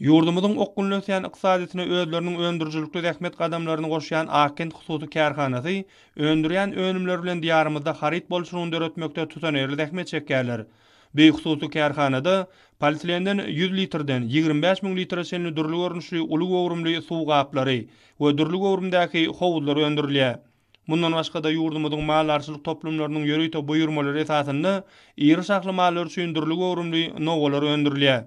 Ýurdumyzyň okgunly ösýän ykdysadyýetine özleriniň öndürijilikli zähmet gadamlaryny goşýan Ak kent hususy kärhanasy öndürýän önümleri bilen Diýarymyzda haryt bolçulygyny döretmekde tutanýerli zähmet çekýärler. Bu hususy kärhanada polietilenden ýüz litrden 25 000 litre çenli dürli görnüşli uly göwrümli suw gaplary we dürli göwrümdäki howuzlar öndürilýär. Mundan başga-da, ýurdumyzyň maldarçylyk toplumlarynyň ýörite buýurmalary esasynda iri şahly mallar üçin dürli göwrümli nowalar öndürilýär.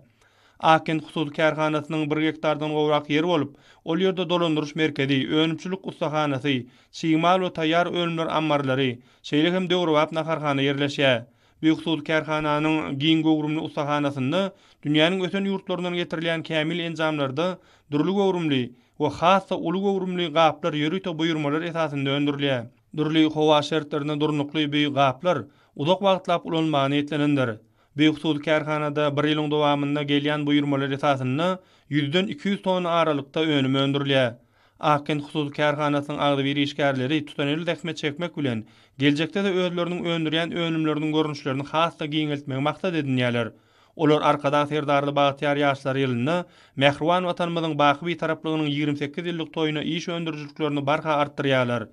Ak kent hususy kärhanasynyň bir gektardan gowrak ýeri bolup, ol ýerde dolandyryş merkezi, önümçilik ussahanasy, çig mal we taýýar önümler ammarlary, şeýle hem döwrebap naharhana ýerleşýär. Bu hususy kärhananyň giň göwrümli ussahanasynda dünýäniň ösen ýurtlaryndan getirilýän kämil enjamlarda dürli göwrümli we has-da uly göwrümli gaplar ýörite buýurmalar esasynda öndürilýär. Dürli howa şertlerine durnukly bu gaplar uzak wagtlap ulanylmaga niýetlenendir. Bu hususy kärhanada bir ýylyň dowamynda gelýän buýurmalar esasynda ýüzden 200 tonna aralykda önüm öndürilýär. Ak kent hususy kärhanasynyň agzybir işgärleri tutanýerli zähmet çekmek bilen, geljekde-de özleriniň öndürýän önümleriniň görnüşlerini has-da giňeltmegi maksat edinýärler. Olar Arkadag Serdarly bagtyýar ýaşlar ýylynda mähriban Watanymyzyň baky Bitaraplygynyň 28 ýyllyk toýuna iş öndürijiliklerini barha artdyrýarlar.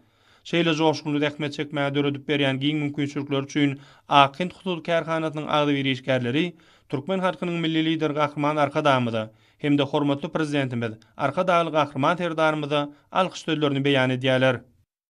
Şeýle joşgunly zähmet çekmäge döredip berýän giň mümkinçilikleri üçin Ak kent hususy kärhanasynyň agzybir işgärleri türkmen halkynyň Milli Lideri Gahryman Arkadagymyza hem-de hormatly Prezidentimiz Arkadagly Gahryman Serdarymyza alkyş sözlerini beýan edýärler.